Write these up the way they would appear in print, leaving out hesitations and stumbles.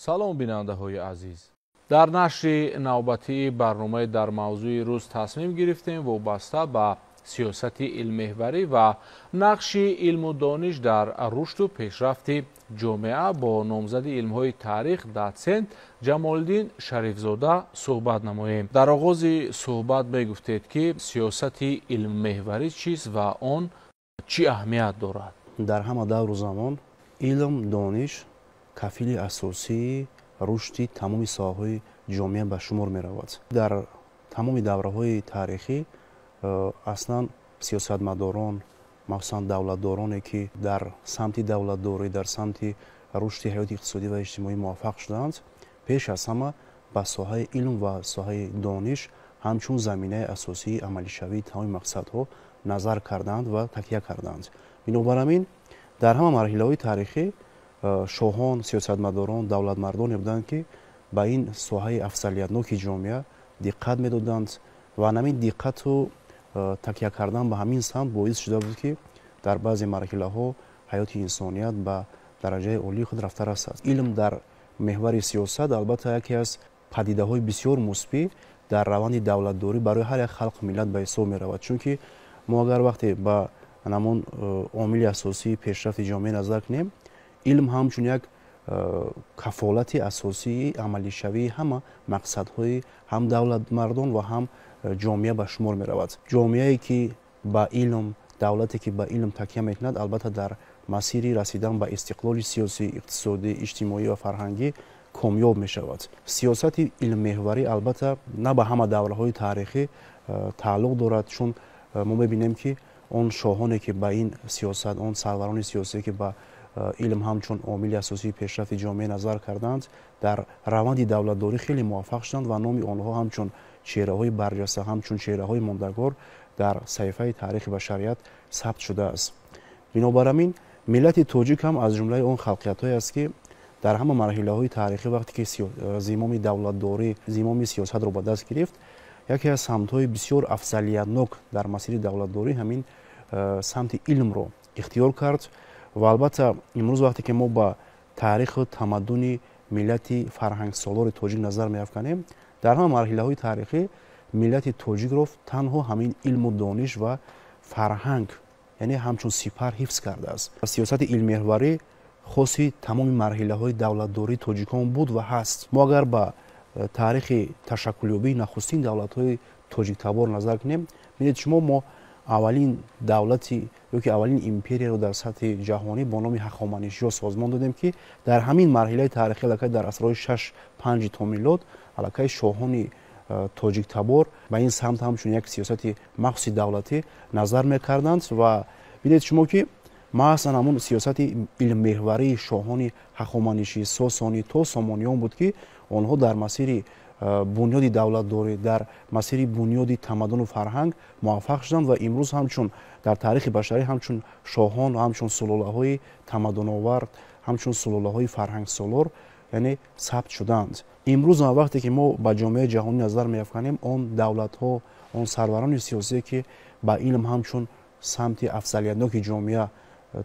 Салом, бинандаҳои азиз. Дар нашри навбатии барномаи «Дар мавзӯи рӯз» тасмим гирифтем вобаста ба сиёсати илммеҳварӣ ва нақши илму дониш дар рушду пешрафти ҷомеа бо номзади илмҳои таърих, дотсент Ҷамолиддин Шарифзода суҳбат намоем. Дар оғози суҳбат мегуфтед, ки сиёсати илммеҳварӣ чист ва он чӣ аҳамият дорад? Дар ҳама давру замон илм, дониш кафили асосии рушди тамоми соҳаҳои ҷомеа ба шумор меравад. Дар тамоми давраҳои таърихӣ аслан сиёсатмадорон, махсусан давлатдороне, ки дар самти давлатдорӣ, дар самти рушди ҳаёти иқтисодӣ ва иҷтимоӣ муваффақ шудаанд, пеш аз ҳама ба соҳаи илм ва соҳаи дониш ҳамчун заминаи асосии амалишавии тамоми мақсадҳо назар кардаанд ва такя кардаанд. Бинобар ҳамин, дар ҳама марҳилаҳои таърихӣ шоҳон, сиёсатмадорон, давлатмардоне буданд, ки ба ин соҳаи афзалиятноки ҷомеа диққат медоданд ва ҳамин диққату такя кардан ба ҳамин самт боис шуда буд, ки дар баъзе марҳилаҳо ҳаёти инсоният ба дараҷаи олии худ рафта расад. Илм дар меҳвари сиёсат албатта яке аз падидаҳои бисёр мусбӣ дар раванди давлатдорӣ барои ҳар як халқу миллат ба ҳисоб меравад, чунки мо агар вақте ба ҳамон омили асосии пешрафти ҷомеа назар кунем, илм ҳамчун як кафолати асосии амалишавии ҳама мақсадҳои ҳам давлатмардон ва ҳам ҷомеа ба шумор меравад. Ҷомеае, ки ба илм, давлате, ки ба илм такя мекунад, албатта дар масири расидан ба истиқлоли сиёсӣ, иқтисодӣ, иҷтимоӣ ва фарҳангӣ комёб мешавад. Сиёсати илммеҳварӣ албатта на ба ҳама давраҳои таърихӣ тааллуқ дорад, чун мо мебинем, ки он шоҳоне, ки ба ин сиёсат, он сарварони сиёсие, ки ба илм ҳамчун омили асосии пешрафти ҷомеа назар карданд, дар раванди давлатдорӣ хеле муваффақ шуданд ва номи онҳо ҳамчун чеҳраҳои барҷаста, ҳамчун чеҳраҳои мондагор дар саҳифаи таърихи башарият сабт шудааст. Бинобар ҳамин, миллати тоҷик ҳам аз ҷумлаи он халқиятҳое аст, ки дар ҳама марҳилаҳои таърихӣ, вақте ки зимоми давлатдорӣ, зимоми сиёсатро ба даст гирифт, яке аз самтҳои бисёр афзалиятнок дар масири давлатдорӣ ҳамин самти илмро ихтиёр кард. Ва албатта имрӯз, вақте ки мо ба таъриху тамаддуни миллати фарҳангсолори тоҷик назар меафканем, дар ҳама марҳилаҳои таърихӣ миллати тоҷикро танҳо ҳамин илму дониш ва фарҳанг, яъне ҳамчун сипар ҳифз кардааст. Сиёсати илммеҳварӣ хоси тамоми марҳилаҳои давлатдории тоҷикон буд ва ҳаст. Мо агар ба таърихи ташаккулёбии нахустин давлатҳои тоҷиктабор назар кунем, бинед шумо, мо аввалин давлати ё ки аввалин империяро дар сатҳи ҷаҳонӣ бо номи Ҳахоманишиё созмон додем, ки дар ҳамин марҳилаи таърихӣ, аллакай дар асрҳои 6-5 то милод, аллакай шоҳони тоҷиктабор ба ин самт ҳамчун як сиёсати махсуси давлатӣ назар мекарданд. Ва бинед шумо, ки маҳсан ҳамун сиёсати илммеҳварии шоҳони ҳахоманишӣ, сосонӣ то сомониён буд, ки онҳо дар масири бунёди давлатдорӣ, дар масири бунёди тамаддуну фарҳанг муваффақ шуданд ва имрӯз ҳамчун дар таърихи башарӣ ҳамчун шоҳон, ҳамчун сулолаҳои тамаддуновар, ҳамчун сулолаҳои фарҳангсолор, яъне сабт шуданд. Имрӯз ҳам вақте ки мо ба ҷомеаи ҷаҳонӣ назар меафканем, он давлатҳо, он сарварони сиёсие, ки ба илм ҳамчун самти афзалиятноки ҷомеа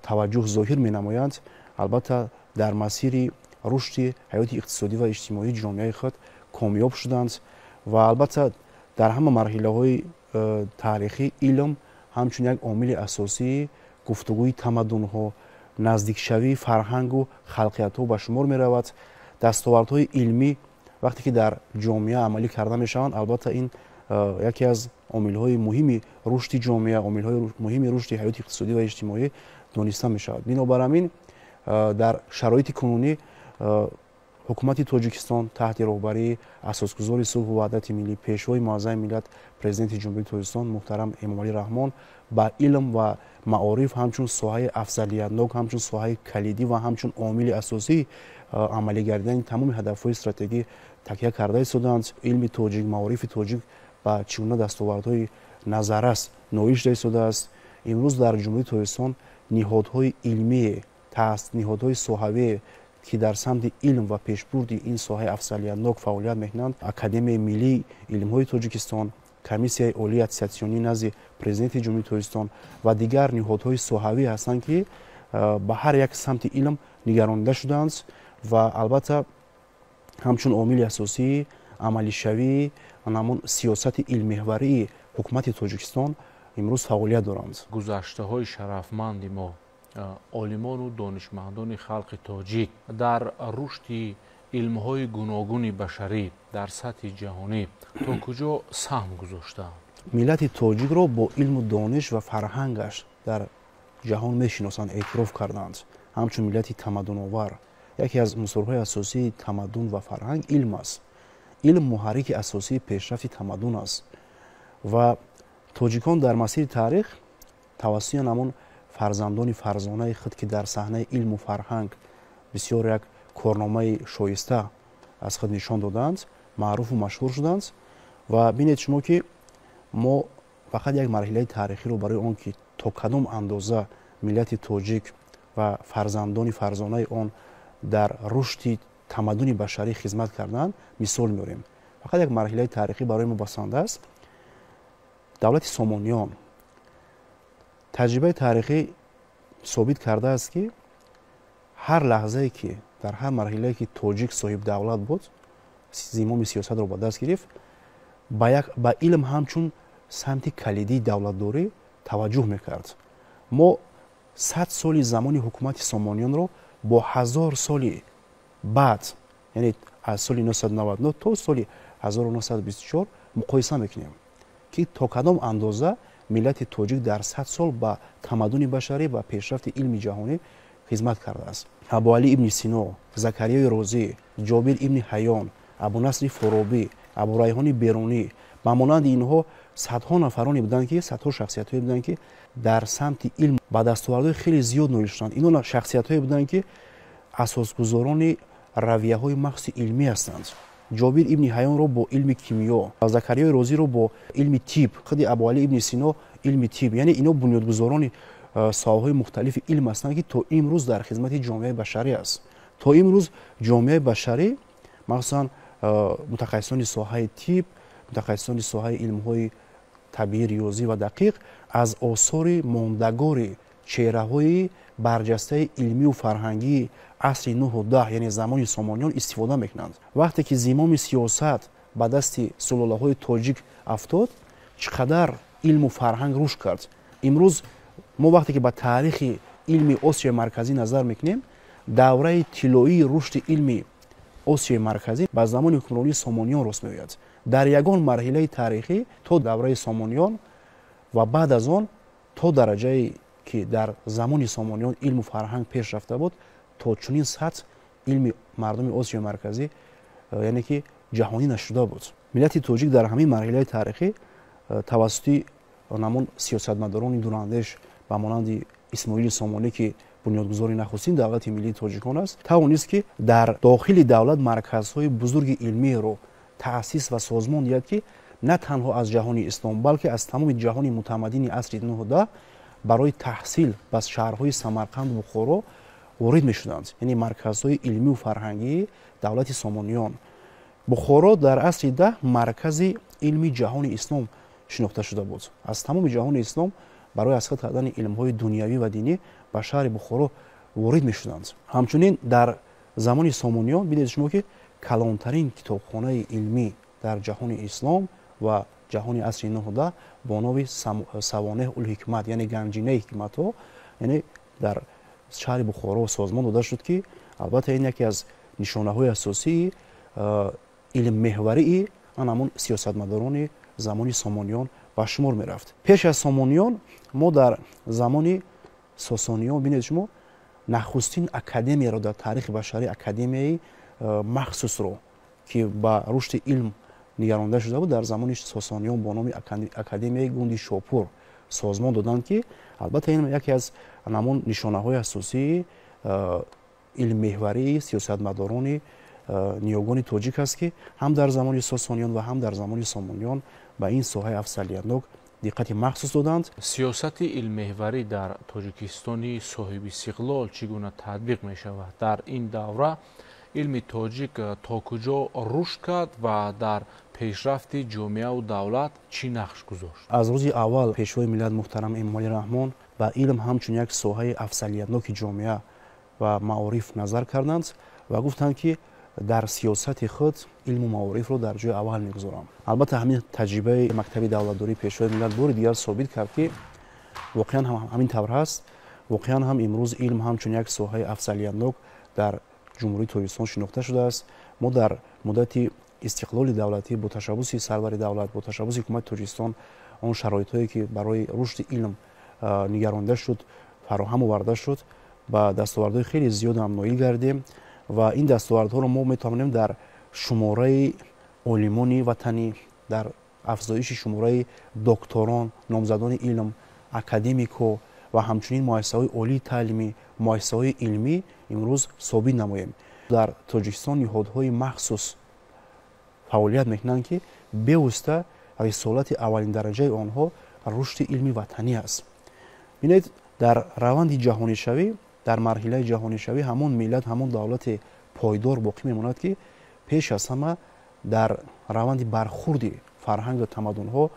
таваҷҷӯҳ зоҳир менамоянд, албатта дар масири рушди ҳаёти иқтисодӣ ва иҷтимоии ҷомеаи худ комёб шуданд. Ва албатта дар ҳама марҳилаҳои таърихӣ илм ҳамчун як омили асосии гуфтугӯи тамаддунҳо, наздикшавии фарҳангу халқиятҳо ба шумор меравад. Дастовардҳои илмӣ вақте ки дар ҷомеа амалӣ карда мешаванд, албатта ин яке аз омилҳои муҳими рушди ҷомеа, омилҳои муҳими рушди ҳаёти иқтисодӣ ва иҷтимоӣ дониста мешавад. Бинобар ҳамин, дар шароити кунунӣ ҳукумати Тоҷикистон таҳти роҳбарии асосгузори сулҳу ваҳдати миллӣ, пешвои муаззами миллат, Президенти Ҷумҳурии Тоҷикистон муҳтарам Эмомалӣ Раҳмон ба илм ва маориф ҳамчун соҳаи афзалиятнок, ҳамчун соҳаи калидӣ ва ҳамчун омили асосии амалӣ гардидани тамоми ҳадафҳои стратегӣ такя карда истодаанд. Илми тоҷик, маорифи тоҷик ба чӣ гуна дастовардҳои назаррас ноил шуда истодааст. Имрӯз дар Ҷумҳурии Тоҷикистон ниҳодҳои илмие, ниҳодҳои соҳавие, ки дар самти илм ва пешбурди ин соҳаи афзалиятнок фаъолият мекунанд, Академияи миллии илмҳои Тоҷикистон, Комиссияи олии аттестатсионӣ назди Президенти Ҷумҳурии Тоҷикистон ва дигар ниҳодҳои соҳавӣ ҳастанд, ки ба ҳар як самти илм нигаронида шудаанд. Ва албатта ҳамчун омили асосии амалишавии ҳамон сиёсати илммеҳварии ҳукумати Тоҷикистон имрӯз фаъолият доранд. Гузаштаҳои шарафманди мо, олимону донишмандони халқи тоҷик дар рушди илмҳои гуногуни башарӣ дар сатҳи ҷаҳонӣ то куҷо саҳм гузоштаанд? Миллати тоҷикро бо илму дониш ва фарҳангаш дар ҷаҳон мешиносанд, эътироф карданд ҳамчун миллати тамаддуновар. Яке аз унсурҳои асосии тамаддун ва фарҳанг илм аст. Илм муҳаррики асосии пешрафти тамаддун аст ва тоҷикон дар масири таърих тавассути ҳамон фарзандони фарзонаи худ, ки дар саҳнаи илму фарҳанг бисёр як корномаи шоиста аз худ нишон доданд, маъруфу машҳур шуданд. Ва бинед шумо, ки мо фақат як марҳилаи таърихиро барои он ки то кадом андоза миллати тоҷик ва фарзандони фарзонаи он дар рушди тамаддуни башарӣ хизмат карданд, мисол меорем. Фақат як марҳилаи таърихӣ барои мо басанда аст. Давлати Сомониён. Таҷрибаи таърихӣ собит кардааст, ки ҳар лаҳзае ки дар ҳар марҳилае ки тоҷик соҳиб давлат буд, зимоми сиёсатро ба даст гирифт, ба илм ҳамчун самти калидии давлатдорӣ таваҷҷӯҳ мекард. Мо 100 соли замони ҳукумати Сомониёнро бо 1000 соли баъд, яъне аз соли 999 то соли 1924 муқоиса мекунем, ки то кадом андоза миллати тоҷик дар 100 сол ба тамаддуни башарӣ ва пешрафти илми ҷаҳонӣ хизмат кардааст. Абуалӣ ибни Сино, Закариёи Розӣ, Ҷобир ибни Ҳайён, Абунасри Форобӣ, Абурайҳони Берунӣ ба монанди инҳо садҳо нафароне буданд, ки садҳо шахсиятҳое буданд, ки дар самти илм ба дастовардҳои хеле зиёд ноил шуданд. Инҳо шахсиятҳое буданд, ки асосгузорони равияҳои махсуси илмӣ ҳастанд. Ҷобир ибни Ҳайёнро бо илми кимиё, Закариёи Розиро бо илми тиб, худи Абуалӣ ибни Сино илми тиб. Яъне инҳо бунёдгузорони соҳаҳои мухталифи илм ҳастанд, ки то имрӯз дар хизмати ҷомеаи башарӣ аст. То имрӯз ҷомеаи башарӣ, махсусан мутахассисони соҳаи тиб, мутахассисони соҳаи илмҳои табиӣ, риёзӣ ва дақиқ аз осори мондагори чеҳраҳои барҷастаи илмию фарҳангии асри нӯҳу даҳ, яъне замони Сомониён, истифода мекунанд. Вақте ки зимоми сиёсат ба дасти сулолаҳои тоҷик афтод, чӣ қадар илму фарҳанг рушд кард. Имрӯз мо вақте ки ба таърихи илми Осиёи Марказӣ назар мекунем, давраи тиллоии рушди илми Осиёи Марказӣ ба замони ҳукмронии Сомониён рост меояд. Дар ягон марҳилаи таърихӣ то давраи Сомониён ва баъд аз он то дараҷае ки дар замони Сомониён илму фарҳанг пеш рафта буд, то чунин сатҳ илми мардуми Осиёи Марказӣ, яъне ки ҷаҳонӣ нашуда буд. Миллати тоҷик дар ҳамин марҳилаи таърихӣ тавассути ҳамон сиёсатмадорони дурандеш ба монанди Исмоили Сомонӣ, ки бунёдгузори нахустин давлати миллии тоҷикон аст, тавонист, ки дар дохили давлат марказҳои бузурги илмиеро таъсис ва созмон диҳад, ки на танҳо аз ҷаҳони ислом, балки аз тамоми ҷаҳони мутамаддини асри нӯҳу даҳ барои таҳсил ба шаҳрҳои Самарқанду Бухоро ворид мешуданд. Яъне марказҳои илмию фарҳангии давлати Сомониён. Бухоро дар асри даҳ маркази илми ҷаҳони ислом шинохта шуда буд. Аз тамоми ҷаҳони ислом барои аз худ кардани илмҳои дунявӣ ва динӣ ба шаҳри Бухоро ворид мешуданд. Ҳамчунин дар замони Сомониён бидед шумо, ки калонтарин китобхонаи илмӣ дар ҷаҳони ислом ва ҷаҳони асри нӯҳу даҳ бо номи Савонеҳ улҳикмат, яъне ганҷинаи ҳикматҳо, яъне дар шаҳри Бухоро созмон дода шуд, ки албатта ин яке аз нишонаҳои асосии илммеҳварии ан ҳамон сиёсатмадорони замони Сомониён ба шумор мерафт. Пеш аз Сомониён мо дар замони Сосониён, бинед шумо, нахустин академияро дар таърихи башарӣ, академияи махсусро, ки ба рушди илм нигаронда шуда буд, дар замони Сосониён бо номи Академияи Гунди Шопур созмон доданд, ки албатта ин яке аз ҳамон нишонаҳои асосии илммеҳварии сиёсатмадорони ниёгони тоҷик аст, ки ҳам дар замони Сосониён ва ҳам дар замони Сомониён ба ин соҳаи афзалиятнок диққати махсус доданд. Сиёсати илммеҳварӣ дар Тоҷикистони соҳибистиқлол чӣ гуна татбиқ мешавад? Дар ин давра илми тоҷик то куҷо рушд кард ва дар пешрафти ҷомеаву давлат чӣ нақш гузошт? Аз рӯзи аввал Пешвои миллат муҳтарам Эмомалӣ Раҳмон ба илм ҳамчун як соҳаи афзалиятноки ҷомеа ва маориф назар карданд ва гуфтанд, ки Дар сиёсати худ илму маорифро дар ҷои аввал мегузорам. Албатта, ҳамин таҷрибаи мактаби давлатдории Пешвои миллат бори дигар собит кард, ки воқеан ҳам ҳамин тавр ҳаст. Воқеан ҳам имрӯз илм ҳамчун як соҳаи афзалиятнок дар Ҷумҳурии Тоҷикистон шинохта шудааст. Мо дар муддати истиқлоли давлатӣ бо ташаббуси сарвари давлат, бо ташаббуси ҳукумати Тоҷикистон он шароитҳое, ки барои рушди илм нигаронида шуд, фароҳам оварда шуд, ба дастовардҳои хеле зиёдам ноил гардем ва ин дастовардҳоро мо метавонем дар шумораи олимони ватанӣ, дар афзоиши шумораи докторон, номзадони илм, академико ва ҳамчунин муассисаҳои олии таълимӣ, муассисаҳои илмӣ имрӯз собит намоем. Дар Тоҷикистон ниҳодҳои махсус фаъолият мекунанд, ки бевосита рисолати аввалиндараҷаи онҳо рушди илми ватанӣ аст. Бинед, дар раванди ҷаҳонишавӣ, дар марҳилаи ҷаҳонишавӣ ҳамон миллат, ҳамон давлате пойдор боқӣ мемонад, ки пеш аз ҳама дар раванди бархурди фарҳангу тамаддунҳо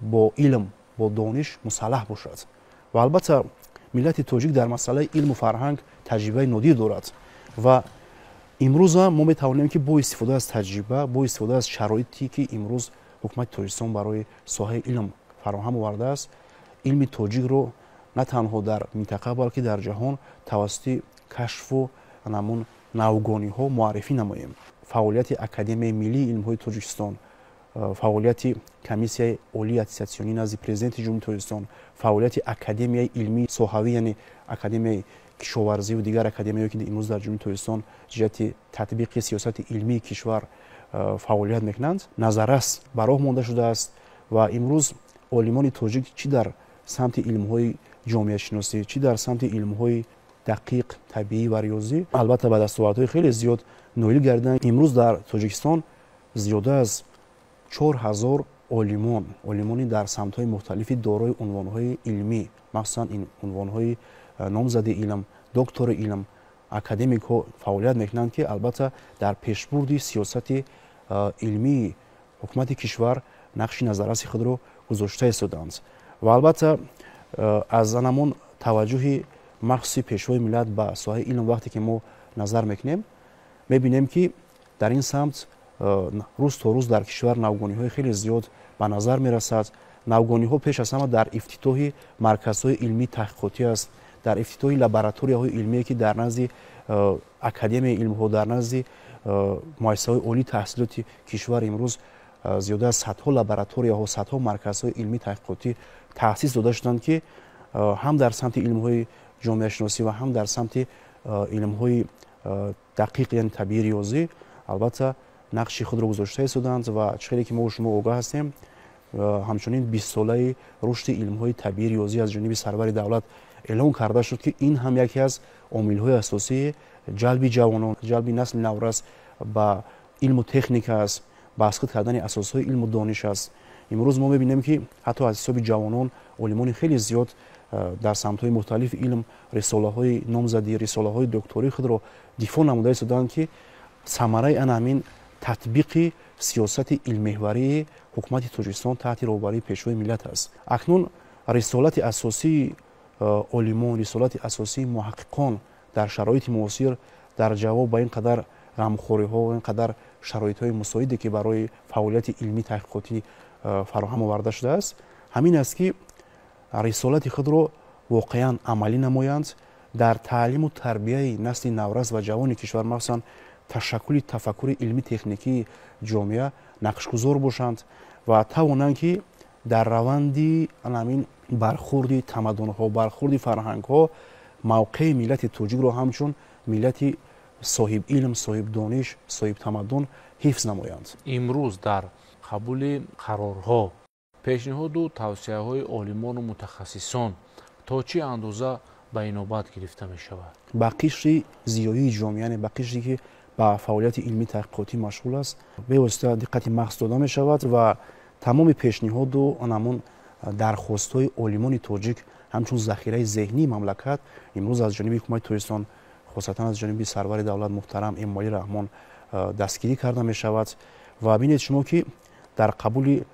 бо илм, бо дониш мусаллаҳ бошад. Ва албатта, миллати тоҷик дар масъалаи илму фарҳанг таҷрибаи нодир дорад ва имрӯза мо метавонем, ки бо истифода аз таҷриба, бо истифода аз шароите, ки имрӯз ҳукумати Тоҷикистон барои соҳаи илм фароҳам овардааст, илми тоҷикро на танҳо дар минтақа, балки дар ҷаҳон тавассути кашфу ҳамун навгониҳо муаррифӣ намоем. Фаъолияти Академияи миллии илмҳои Тоҷикистон, фаъолияти Комиссияи олии аттестатсионӣ назди Президенти Ҷумҳурии Тоҷикистон, фаъолияти академияи илмии соҳавӣ, яъне Академияи кишоварзиву дигар академияҳое, ки имрӯз дар Ҷумҳурии Тоҷикистон ҷиҳати татбиқи сиёсати илмии кишвар фаъолият мекунанд, назаррас ба роҳ монда шудааст. Ва имрӯз олимони тоҷик чӣ дар самти илмҳои ҷомеашиносӣ, чӣ дар самти илмҳои дақиқ, табиӣ ва риёзӣ, албатта, ба дастовардҳои хеле зиёд ноил гардиданд. Имрӯз дар Тоҷикистон зиёда аз 4000 олимон, олимони дар самтҳои мухталифи дорои унвонҳои илмӣ, махсусан унвонҳои номзади илм, доктори илм, академикҳо фаъолият мекунанд, ки албатта дар пешбурди сиёсати илмии ҳукумати кишвар нақши назарраси худро гузошта истодаанд. Ва албатта, аз анамон таваҷҷӯҳи махсуси Пешвои миллат ба соҳаи илм вақте ки мо назар мекунем, мебинем, ки дар ин самт рӯз то рӯз дар кишвар навгониҳои хеле зиёд ба назар мерасад. Навгониҳо пеш аз ҳама дар ифтитоҳи марказҳои илмии таҳқиқотӣ аст, дар ифтитоҳи лабораторияҳои илмие, ки дар назди Академияи илмҳо, дар назди муассисаҳои олии таҳсилоти кишвар имрӯз зиёда аз садҳо лабораторияҳо, садҳо марказҳои илмии таҳқиқотӣ таъсис дода шуданд, ки ҳам дар самти илмҳои ҷомеашиносӣ ва ҳам дар самти илмҳои дақиқ, яъне табиӣ, риёзӣ, албатта, нақши худро гузошта истодаанд. Ва чӣ хеле ки мо шумо огаҳ ҳастем, ҳамчунин 20-солаи рушди илмҳои табиӣ, риёзӣ аз ҷониби сарвари давлат эълон карда шуд, ки ин ҳам яке аз омилҳои асосии ҷалби ҷавонон, ҷалби насли наврас ба илму техника аст, ба аз худ кардани асосҳои илму дониш аст. Имрӯз мо мебинем, ки ҳатто аз ҳисоби ҷавонон олимони хеле зиёд дар самтҳои мухталифи илм рисолаҳои номзадӣ, рисолаҳои доктории худро дифоъ намуда истодаанд, ки самараи ана ҳамин татбиқи сиёсати илммеҳварии ҳукумати Тоҷикистон таҳти роҳбарии Пешвои миллат аст. Акнун рисолати асосии олимон, рисолати асосии муҳаққиқон дар шароити муосир, дар ҷавоб ба ин қадар ғамхориҳо, ин қадар шароитҳои мусоиде, ки барои фаъолияти илмӣ таҳқиқотӣ фароҳам оварда шудааст, ҳамин аст, ки рисолати худро воқеан амалӣ намоянд, дар таълиму тарбияи насли наврас ва ҷавони кишвар, махсусан ташаккули тафаккури илмӣ техникии ҷомеа нақшгузор бошанд ва тавонанд, ки дар раванди ҳамин бархурди тамаддунҳо, бархурди фарҳангҳо мавқеи миллати тоҷикро ҳамчун миллати соҳиб илм, соҳибдониш, соҳибтамаддун ҳифз намоянд. Имрӯз дар қабули қарорҳо пешниҳоду тавсияҳои олимону мутахассисон то чӣ андоза ба инобат гирифта мешавад? Ба қишри зиёии ҷомеа, яъне ба қишре, ки ба фаъолияти илмӣ таҳқиқотӣ машғул аст, бевосита диққати махсус дода мешавад ва тамоми пешниҳоду ҳамон дархостҳои олимони тоҷик ҳамчун захираи зеҳнии мамлакат имрӯз аз ҷониби ҳукумати Тоҷикистон, хосатан аз ҷониби сарвари давлат муҳтарам Эмомалӣ Раҳмон, дастгирӣ карда мешавад. Ва бинед шумо, ки дар қабули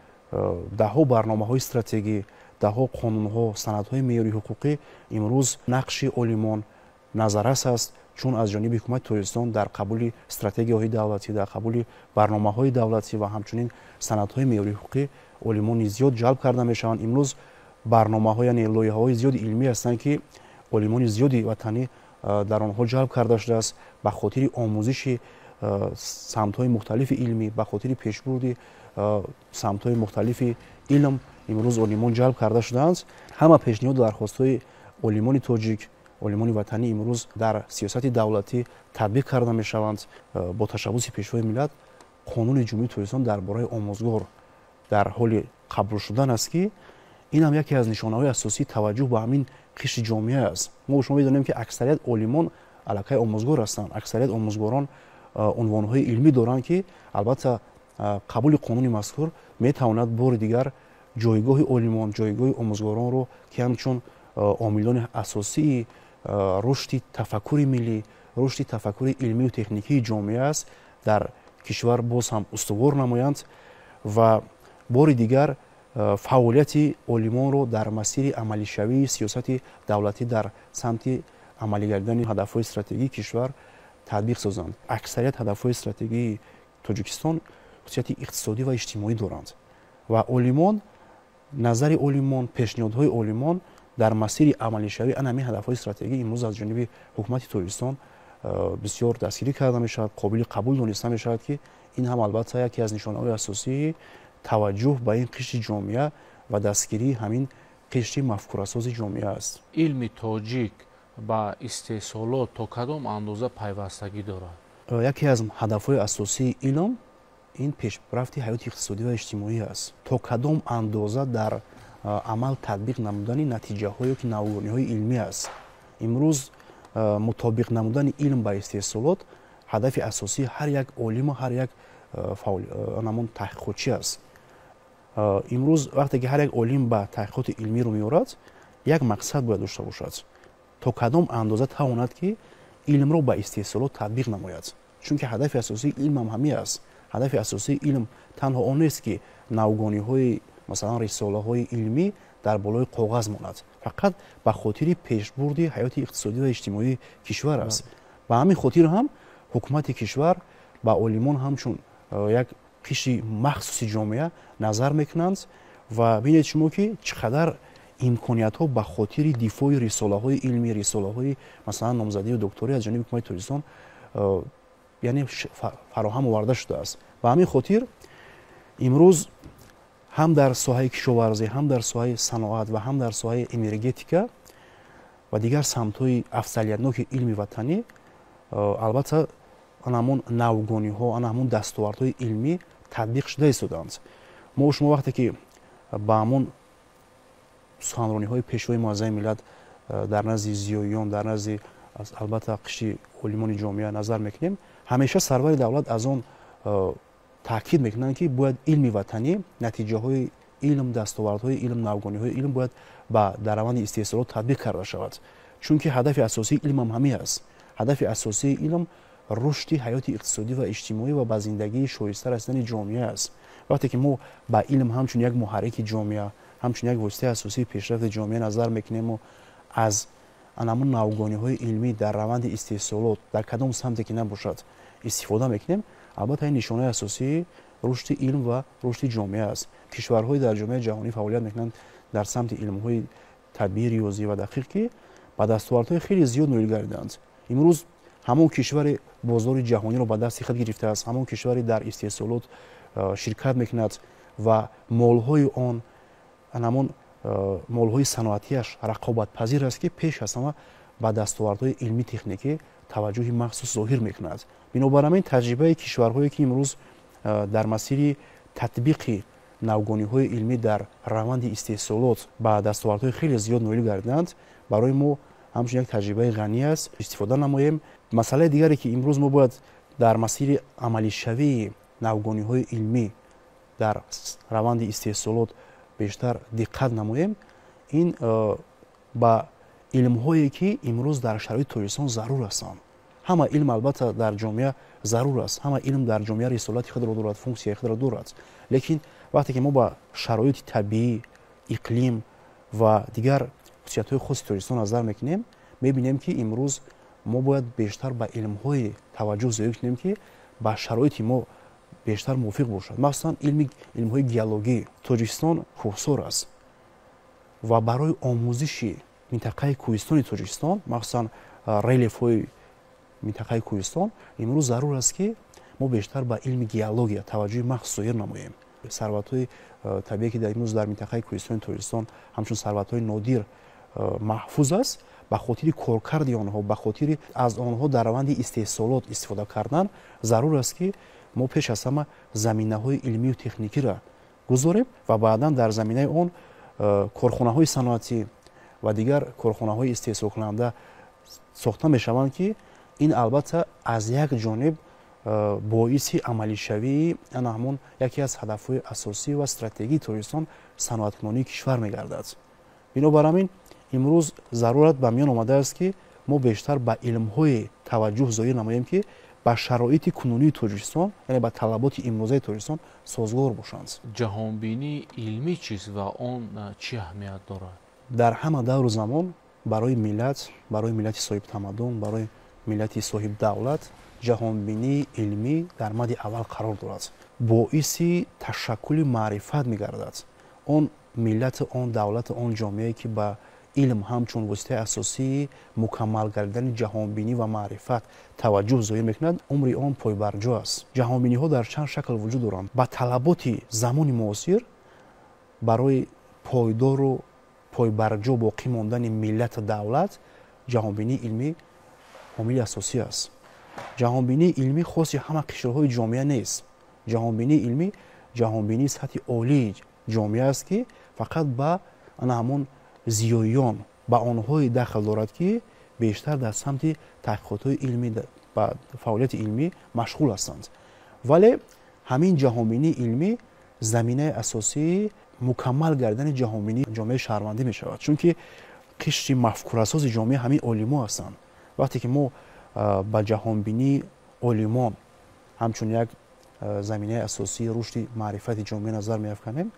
даҳҳо барномаҳои стратегӣ, даҳҳо қонунҳо, санадҳои меъёри ҳуқуқӣ имрӯз нақши олимон назаррас аст. Чун аз ҷониби ҳукумати Тоҷикистон дар қабули стратегияҳои давлатӣ, дар қабули барномаҳои давлатӣ ва ҳамчунин санадҳои меъёрии ҳуқуқӣ олимони зиёд ҷалб карда мешаванд. Имрӯз барномаҳо, яъне лоиҳаҳои зиёди илмӣ ҳастанд, ки олимони зиёди ватанӣ дар онҳо ҷалб карда шудааст ба хотири омӯзиши самтҳои мухталифи илмӣ, ба хотири пешбурди самтҳои мухталифи илм имрӯз олимон ҷалб карда шудаанд. Ҳама пешниҳоду дархостҳои олимони тоҷик, олимони ватанӣ имрӯз дар сиёсати давлатӣ татбиқ карда мешаванд. Бо ташаббуси Пешвои миллат Қонуни Ҷумҳурии Тоҷикистон дар бораи омӯзгор дар ҳоли қабул шудан аст, ки ин ҳам яке аз нишонаҳои асосии таваҷҷӯҳ ба ҳамин қишри ҷомеа аст. Мо шумо медонем, ки аксарият олимон аллакай омӯзгор ҳастанд, аксарият омӯзгорон унвонҳои илмӣ доранд, ки албатта қабули қонуни мазкур метавонад бори дигар ҷойгоҳи олимон, ҷойгоҳи омӯзгоронро, ки ҳамчун омилони асосии рушди тафаккури миллӣ, рушди тафаккури илмию техникии ҷомеа аст, дар кишвар боз ҳам устувор намоянд ва бори дигар фаъолияти олимонро дар масири амалишавии сиёсати давлатӣ дар самти амалигардидани ҳадафҳои стратегии кишвар татбиқ созанд. Аксарият ҳадафҳои стратегии Тоҷикистон хусусияти иқтисодӣ ва иҷтимоӣ доранд ва олимон, назари олимон, пешниҳодҳои олимон дар масири амалишавии ана ҳамин ҳадафҳои стратегӣ имрӯз аз ҷониби ҳукумати Тоҷикистон бисёр дастгирӣ карда мешавад, қобили қабул дониста мешавад, ки ин ҳам албатта яке аз нишонаҳои асосии таваҷҷӯҳ ба ин қишри ҷомеа ва дастгирии ҳамин қишри мафкурасози ҷомеа аст. Илми тоҷик ба истеҳсолот то кадом андоза пайвастагӣ дорад? Яке аз ҳадафҳои асосии илм ин пешрафти ҳаёти иқтисодӣ ва иҷтимоӣ аст. То кадом андоза дар амал татбиқ намудани натиҷаҳое ки навгониҳои илмӣ аст. Имрӯз мутобиқ намудани илм ба истеҳсолот ҳадафи асосии ҳар як олиму ҳар як ҳамон таҳқиқотчӣ аст. Имрӯз вақте ки ҳар як олим ба таҳқиқоти илмӣ рӯ меорад, як мақсад бояд дошта бошад: то кадом андоза тавонад, ки илмро ба истеҳсолот татбиқ намояд. Чунки ҳадафи асосии илм ҳам ҳамин аст. Ҳадафи асосии илм танҳо он нест, ки навгониҳои, масалан, рисолаҳои илмӣ дар болои коғаз монад, фақат ба хотири пешбурди ҳаёти иқтисодӣ ва иҷтимоии кишвар аст. Ба ҳамин хотир ҳам ҳукумати кишвар ба олимон ҳамчун як қишри махсуси ҷомеа назар мекунанд ва бинед шумо, ки чӣ қадар имкониятҳо ба хотири дифои рисолаҳои илмӣ, рисолаҳои, масалан, номзадию докторӣ аз ҷониби ҳукумати Тоҷикистон, яъне, фароҳам оварда шудааст. Ба ҳамин хотир имрӯз ҳам дар соҳаи кишоварзӣ, ҳам дар соҳаи саноат ва ҳам дар соҳаи энергетика ва дигар самтҳои афзалиятноки илми ватанӣ, албатта, ана ҳамон навгониҳо, ана ҳамон дастовардҳои илмӣ татбиқ шуда истодаанд. Мо шумо вақте ки ба ҳамон суханрониҳои Пешвои муаззами миллат дар назди зиёиён, дар назди, албатта, қишри олимони ҷомеа назар мекунем, ҳамеша сарвари давлат аз он таъкид мекунанд, ки бояд илми ватанӣ, натиҷаҳои илм, дастовардҳои илм, навгониҳои илм бояд ба дар раванди истеҳсолот татбиқ карда шавад, чунки ҳадафи асосии илм ҳам ҳамин аст. Ҳадафи асосии илм рушди ҳаёти иқтисодӣ ва иҷтимоӣ ва ба зиндагии шоиста расидани ҷомеа аст. Вақте ки мо ба илм ҳамчун як муҳаррики ҷомеа, ҳамчун як воситаи асосии пешрафти ҷомеа назар мекунему аз анамун навгониҳои илмӣ дар раванди истеҳсолот дар кадом самте ки набошад истифода мекунем, албатта, ин нишонаи асосии рушди илм ва рушди ҷомеа аст. Кишварҳое дар ҷомеаи ҷаҳонӣ фаъолият мекунанд дар самти илмҳои табиӣ, риёзӣ ва дақиқ, ки ба дастовардҳои хеле зиёд ноил гардиданд. Имрӯз ҳамон кишваре бозори ҷаҳониро ба дасти худ гирифтааст, ҳамон кишваре дар истеҳсолот ширкат мекунад ва молҳои он, ҳамон молҳои саноатиаш рақобатпазир аст, ки пеш аз ҳама ба дастовардҳои илмӣ техникӣ таваҷҷӯҳи махсус зоҳир мекунад. Бинобар ҳамин таҷрибаи кишварҳое, ки имрӯз дар масири татбиқи навгониҳои илмӣ дар раванди истеҳсолот ба дастовардҳои хеле зиёд ноил гардиданд, барои мо ҳамчун як таҷрибаи ғанӣ аст, истифода намоем. Масъалаи дигаре, ки имрӯз мо бояд дар масири амалишавии навгониҳои илмӣ дар раванди истеҳсолот бештар диққат намоем, ин ба илмҳое, ки имрӯз дар шароити Тоҷикистон зарур ҳастанд. Ҳама илм, албатта, дар ҷомеа зарур аст, ҳама илм дар ҷомеа рисолати худро дорад, функсияи худро дорад, лекин вақте ки мо ба шароити табиӣ, иқлим ва дигар хусусиятҳои хоси Тоҷикистон назар мекунем, мебинем, ки имрӯз Мо бояд бештар ба илмҳои таваҷҷӯҳ зоҳир кунем, ки ба шароити мо бештар мувофиқ бошад. Махсусан илмҳои геологӣ. Тоҷикистон кӯҳсор аст ва барои омӯзиши минтақаи кӯҳистони Тоҷикистон, махсусан релефҳои минтақаи кӯҳистон, имрӯз зарур аст, ки мо бештар ба илми геология таваҷҷӯҳи махсус зоҳир намоем. Сарватҳои табиие, ки имрӯз дар минтақаи кӯҳистони Тоҷикистон ҳамчун сарватҳои нодир маҳфуз аст, ба хотири коркарди онҳо, ба хотири аз онҳо дар раванди истеҳсолот истифода кардан, зарур аст, ки мо пеш аз ҳама заминаҳои илмию техникиро гузорем ва баъдан дар заминаи он корхонаҳои саноатӣ ва дигар корхонаҳои истеҳсолкунанда сохта мешаванд, ки ин албатта аз як ҷониб боиси амалишавии ана ҳамон яке аз ҳадафҳои асосӣ ва стратегии Тоҷикистон, саноаткунонии кишвар мегардад. Бинобар ҳамин имрӯз зарурат ба миён омадааст, ки мо бештар ба илмҳое таваҷҷӯҳ зоҳир намоем, ки ба шароити кунунии Тоҷикистон, яъне ба талаботи имрӯзаи Тоҷикистон созгор бошанд. Ҷаҳонбинии илмӣ чист ва он чӣ аҳамият дорад? Дар ҳама давру замон барои миллат, барои миллати соҳибтамаддун, барои миллати соҳибдавлат ҷаҳонбинии илмӣ дар мадди аввал қарор дорад, боиси ташаккули маърифат мегардад. Он миллату он давлату он ҷомеае, ки ба илм ҳамчун воситаи асосии мукаммал гардидани ҷаҳонбинӣ ва маърифат таваҷҷӯҳ зоҳир мекунад, умри он пойбарҷо аст. Ҷаҳонбиниҳо дар чанд шакл вуҷуд доранд. Ба талаботи замони муосир барои пойдору пойбарҷо боқӣ мондани миллату давлат ҷаҳонбинии илмӣ омили асосӣ аст. Ҷаҳонбинии илмӣ хоси ҳама қишрҳои ҷомеа нест. Ҷаҳонбинии илмӣ ҷаҳонбинии сатҳи олии ҷомеа аст, ки фақат ба ана ҳамон зиёиён, ба онҳое дахл дорад, ки бештар дар самти таҳқиқотҳои илмӣ, ба фаъолияти илмӣ машғул ҳастанд. Вале ҳамин ҷаҳонбинии илмӣ заминаи асосии мукаммал гардидани ҷаҳонбинии ҷомеаи шаҳрвандӣ мешавад, чунки қишри мафкурасози ҷомеа ҳамин олимо ҳастанд. Вақте ки мо ба ҷаҳонбинии олимон ҳамчун як заминаи асосии рушди маърифати ҷомеа назар меафканем,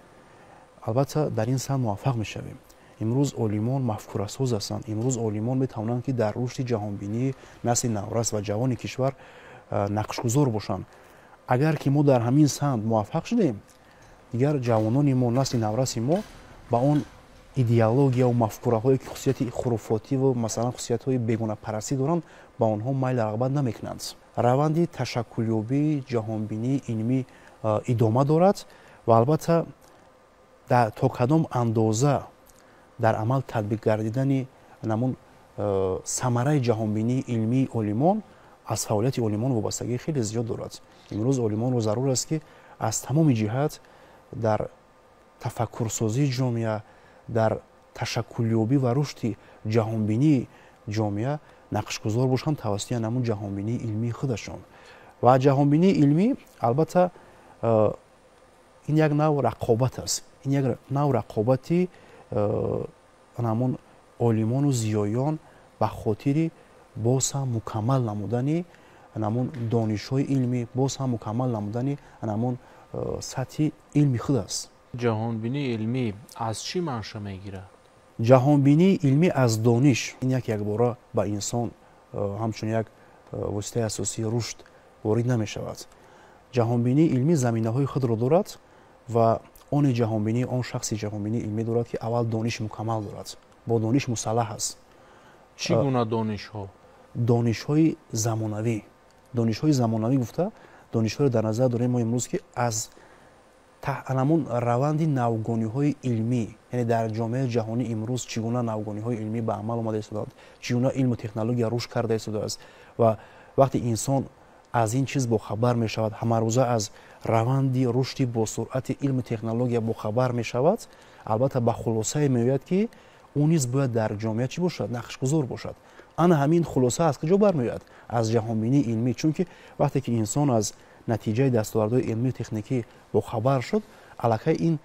албатта дар ин самт муваффақ мешавем. Имрӯз олимон мафкурасоз ҳастанд. Имрӯз олимон метавонанд, ки дар рушди ҷаҳонбинии насли наврас ва ҷавони кишвар нақшгузор бошанд. Агар ки мо дар ҳамин самт муваффақ шудем, дигар ҷавонони мо, насли навраси мо ба он идеологияву мафкураҳое, ки хусусияти хуруфотиву масалан хусусиятҳои бегонапарастӣ доранд, ба онҳо майл рағбат намекунанд. Раванди ташаккулёбии ҷаҳонбинии илмӣ идома дорад ва албатта то кадом андоза дар амал татбиқ гардидани намун самараи ҷаҳонбинии илмии олимон аз фаъолияти олимон вобастагии хеле зиёд дорад. Имрӯз олимонро зарур аст, ки аз тамоми ҷиҳат дар тафаккурсозии ҷомеа, дар ташаккулёбӣ ва рушди ҷаҳонбинии ҷомеа нақшгузор бошанд тавассути намун ҷаҳонбинии илмии худашон. Ва ҷаҳонбинии илмӣ албатта ин як нав рақобат аст, ин як нав рақобати ҳамон олимону зиёиён ба хотири боз ҳам мукаммал намудани ҳамон донишҳои илмӣ, боз ҳам мукаммал намудани ҳамон сатҳи илми худ аст. Ҷаҳонбинии илмӣ аз чӣ манша мегирад? Ҷаҳонбинии илмӣ аз дониш. Ин як якбора ба инсон ҳамчун як воситаи асосии рушд ворид намешавад. Ҷаҳонбинии илмӣ заминаҳои худро дорад ва оне ҷаҳонбинӣ, он шахси ҷаҳонбинии илмӣ дорад, ки аввал дониши мукаммал дорад, бо дониш мусаллаҳ аст. Чӣ гуна донишҳо? Донишҳои замонавӣ. Донишҳои замонавӣ гуфта донишҳоро дар назар дорем мо имрӯз, ки аз ҳамон раванди навгониҳои илмӣ, яъне дар ҷомеаи ҷаҳонӣ имрӯз чӣ гуна навгониҳои илмӣ ба амал омада истодаанд, чӣ гуна илму технология рушд карда истодааст. Ва вақте инсон аз ин чиз бохабар мешавад, ҳамарӯза аз раванди рушди босуръати илму технология бохабар мешавад, албатта ба хулосае меояд, ки ӯ низ бояд дар ҷомеа чӣ бошад? Нақшгузор бошад. Ана ҳамин хулоса аз куҷо бармеояд? Аз ҷаҳонбинии илмӣ. Чунки вақте ки инсон аз натиҷаи дастовардҳои илмию техникӣ бохабар шуд, аллакай ин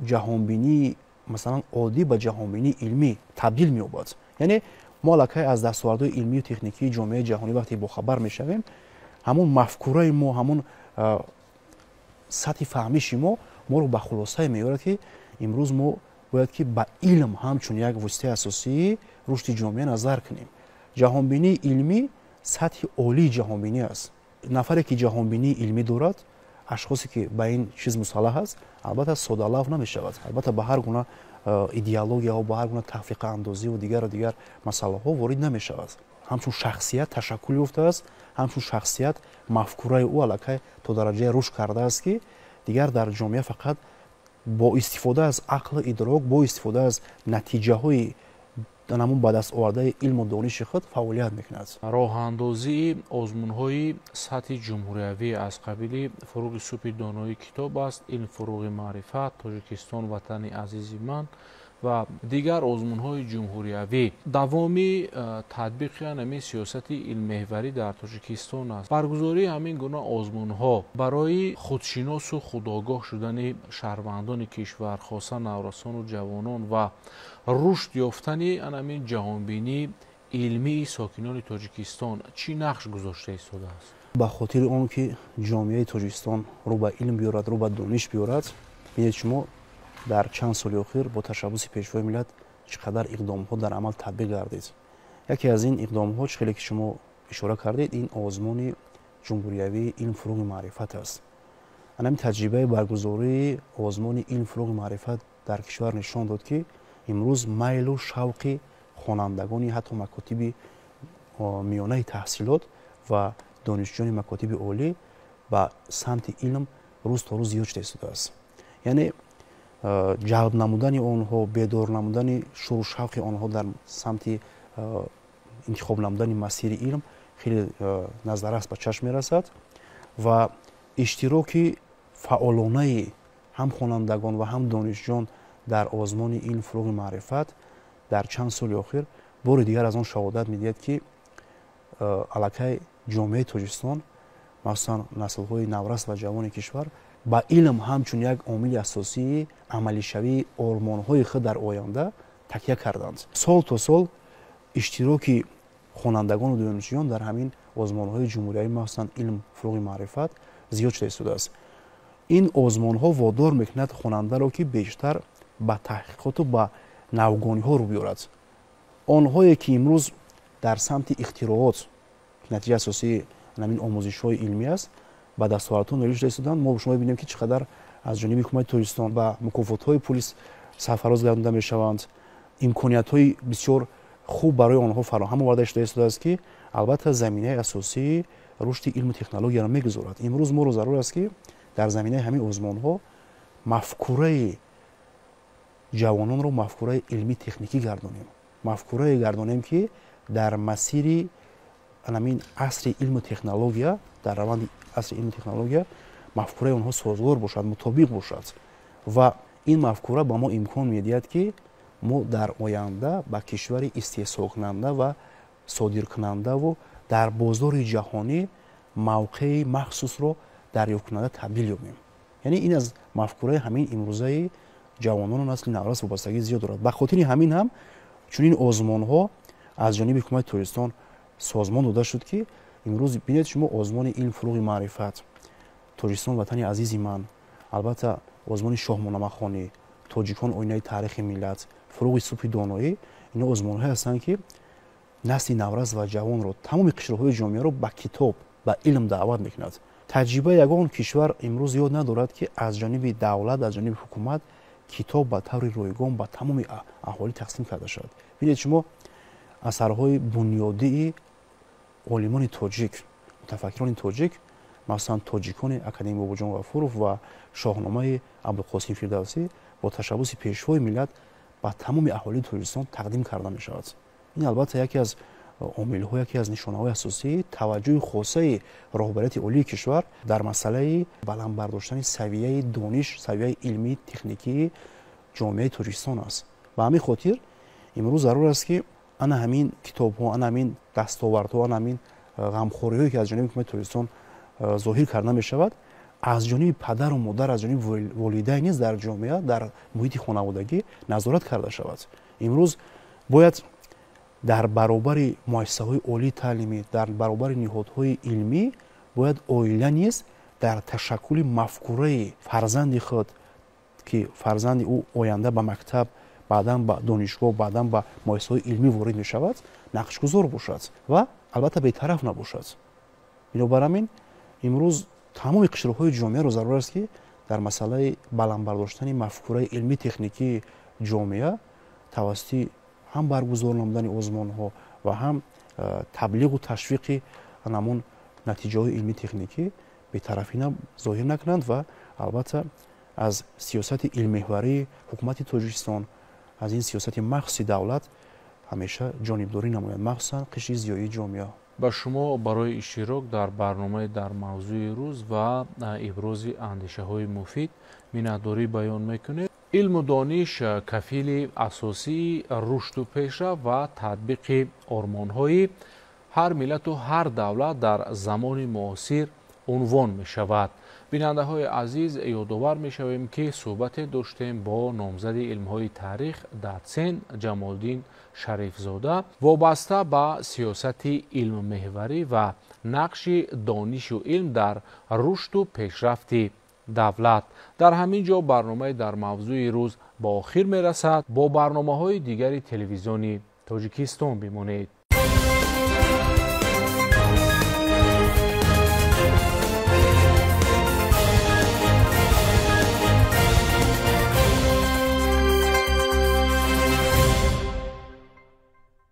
ҷаҳонбинии масалан оддӣ ба ҷаҳонбинии илмӣ табдил меёбад. Яъне мо аллакай аз дастовардҳои илмию техникии ҷомеаи ҷаҳонӣ вақте бохабар мешавем, ҳамон мафкураи мо, ҳамон сатҳи фаҳмиши мо моро ба хулосае меорад, ки имрӯз мо бояд ки ба илм ҳамчун як воситаи асосии рушди ҷомеа назар кунем. Ҷаҳонбинии илмӣ сатҳи олии ҷаҳонбинӣ аст. Нафаре ки ҷаҳонбинии илмӣ дорад, ашхосе ки ба ин чиз мусаллаҳ аст, албатта содалавф намешавад. Албатта ба ҳар гуна идеологияҳо, ба ҳар гуна тафриқаандозиву дигару дигар масъалаҳо ворид намешавад. Ҳамчун шахсият ташаккул ёфтааст, ҳамчун шахсият мафкураи ӯ аллакай то дараҷае рушд кардааст, ки дигар дар ҷомеа фақат бо истифода аз ақлу идрок, бо истифода аз натиҷаҳои ҳамун ба даст овардаи илму дониши худ фаъолият мекунад. Роҳандозии озмунҳои сатҳи ҷумҳуриявӣ аз қабили фуруғи субҳи донои китоб аст, илм фуруғи маърифат, Тоҷикистон ватани азизи ман ва дигар озмунҳои ҷумҳуриявӣ давоми татбиқи ҳамин сиёсати илммеҳварӣ дар Тоҷикистон аст. Баргузории ҳамин гуна озмунҳо барои худшиносу худогоҳ шудани шаҳрвандони кишвар, хоса наврасону ҷавонон ва рушд ёфтани ҳамин ҷаҳонбинии илмии сокинони Тоҷикистон чӣ нақш гузошта истодааст? Ба хотири он ки ҷомеаи Тоҷикистон рӯ ба илм биёрад, рӯ ба дониш биёрад, бинед шумо дар чанд соли охир бо ташаббуси Пешвои миллат чӣ қадар иқдомҳо дар амал татбиқ гардид. Яке аз ин иқдомҳо, чӣ хеле ки шумо ишора кардед, ин озмуни ҷумҳуриявии илм фуруғи маърифат аст. Ҳамин таҷрибаи баргузории озмуни илм фуруғи маърифат дар кишвар нишон дод, ки имрӯз майлу шавқи хонандагони ҳатто макотиби миёнаи таҳсилот ва донишҷӯёни макотиби олӣ ба самти илм рӯз то рӯз зиёд шуда истодааст. Яъне ҷалб намудани онҳо, бедор намудани шуру шавқи онҳо дар самти интихоб намудани масири илм хеле назаррас ба чашм мерасад ва иштироки фаъолонаи ҳам хонандагон ва ҳам донишҷӯён дар озмони илм фуруғи маърифат дар чанд соли охир бори дигар аз он шаҳодат медиҳад, ки аллакай ҷомеаи Тоҷикистон, махсусан наслҳои наврас ва ҷавони кишвар, ба илм ҳамчун як омили асосии амалишавии ормонҳои худ дар оянда такя карданд. Сол то сол иштироки хонандагону донишҷӯён дар ҳамин озмонҳои ҷумҳуриявӣ, махсусан илм фуруғи маърифат, зиёд шуда истодааст. Ин озмонҳо водор мекунад хонандаро, ки бештар ба таҳқиқоту ба навгониҳо рӯ биёрад. Онҳое ки имрӯз дар самти ихтироот, ки натиҷаи асосии ҳамин омӯзишҳои илмӣ аст, ба дастовардҳо ноил шуда истоданд. Мо шумо мебинем, ки чӣ қадар аз ҷониби ҳукумати Тоҷикистон ба мукофотҳои пули сарфароз гардонда мешаванд. Имкониятҳои бисёр хуб барои онҳо фароҳам оварда шуда истодааст, ки албатта заминаи асосии рушди илму технологияро мегузорад. Имрӯз моро зарур аст, ки дар заминаи ҳамин озмонҳо мафкураи ҷавононро мафкураи илмӣ техникӣ гардонем, мафкурае гардонем, ки дар масири ҳамин асри илму технология, дар раванди асри илму технология мафкураи онҳо созгор бошад, мутобиқ бошад. Ва ин мафкура ба мо имкон медиҳад, ки мо дар оянда ба кишвари истеҳсолкунанда ва содиркунандаву дар бозори ҷаҳонӣ мавқеи махсусро дарёфткунанда табдил ёбем. Яъне ин аз мафкураи ҳамин имрӯзаи ҷавонону насли наврас вобастагӣ зиёд дорад. Ба хотири ҳамин ҳам чунин озмонҳо аз ҷониби ҳукумати Тоҷикистон созмон дода шуд, ки имрӯз бинед шумо озмони илм фуруғи маърифат, Тоҷикистон ватани азизи ман, албатта озмони шоҳмонамахонӣ, тоҷикон оинаи таърихи миллат, фуруғи субҳи доноӣ, ино озмонҳое ҳастанд, ки насли наврас ва ҷавонро, тамоми қишрҳои ҷомеаро ба китоб, ба илм даъват мекунад. Таҷрибаи ягон кишвар имрӯз ёд надорад, ки аз ҷониби давлат, аз ҷониби ҳукумат китоб ба таври ройгон ба тамоми аҳолӣ тақсим карда шавад. Бинед шумо асарҳои бунёдии олимони тоҷик, мутафаккирони тоҷик, махсусан тоҷикони академик Бобоҷон Ғафуров ва шоҳномаи Абдулқосим Фирдавсӣ бо ташаббуси Пешвои миллат ба тамоми аҳолии Тоҷикистон тақдим карда мешавад. Ин албатта яке аз омилҳо, яке аз нишонаҳои асосии таваҷҷӯҳи хосаи роҳбарияти олии кишвар дар масъалаи баланд бардоштани савияи дониш, савияи илмӣ, техникии ҷомеаи Тоҷикистон аст. Ба ҳамин хотир имрӯз зарур аст, ки ана ҳамин китобҳо, ана ҳамин дастовардҳо, ана ҳамин ғамхориҳое, ки аз ҷониби ҳукумати Тоҷикистон зоҳир карда мешавад, аз ҷониби падару модар, аз ҷониби волидайн низ дар ҷомеа, дар муҳити хонаводагӣ назорат карда шавад. Имрӯз бояд дар баробари муассисаҳои олии таълимӣ, дар баробари ниҳодҳои илмӣ, бояд оила низ дар ташаккули мафкураи фарзанди худ, ки фарзанди ӯ оянда ба мактаб, баъдан ба донишгоҳ, баъдан ба муассисаҳои илмӣ ворид мешавад, Нақшгузор бошад ва албатта бетараф набошад. Бинобар ҳамин имрӯз тамоми қишрҳои ҷомеаро зарур аст, ки дар масъалаи баланд бардоштани мафкураи илмӣ техникии ҷомеа тавассути ҳам баргузор намудани озмонҳо ва ҳам таблиғу ташвиқи ҳамон натиҷаҳои илмӣ техникӣ бетарафӣ зоҳир накунанд ва албатта аз сиёсати илммеҳварии ҳукумати Тоҷикистон, аз ин сиёсати махсуси давлат ҳамеша ҷонибдорӣ намоянд, махсусан қишри зиёии ҷомеа. Ба шумо барои иштирок дар барномаи «Дар мавзӯи рӯз» ва ибрози андешаҳои муфид миннатдорӣ баён мекунем. Илму дониш кафили асосии рушду пешрафт ва татбиқи ормонҳои ҳар миллату ҳар давлат дар замони муосир унвон мешавад. Бинандаҳои азиз, ёдовар мешавем, ки суҳбате доштем бо номзади илмҳои таърих, дотсент Ҷамолиддин Шарифзода вобаста ба сиёсати илммеҳварӣ ва нақши донишу илм дар рушду пешрафти давлат. Дар ҳамин ҷо барномаи «Дар мавзӯи рӯз» ба охир мерасад. Бо барномаҳои дигари Телевизиони Тоҷикистон бимонед.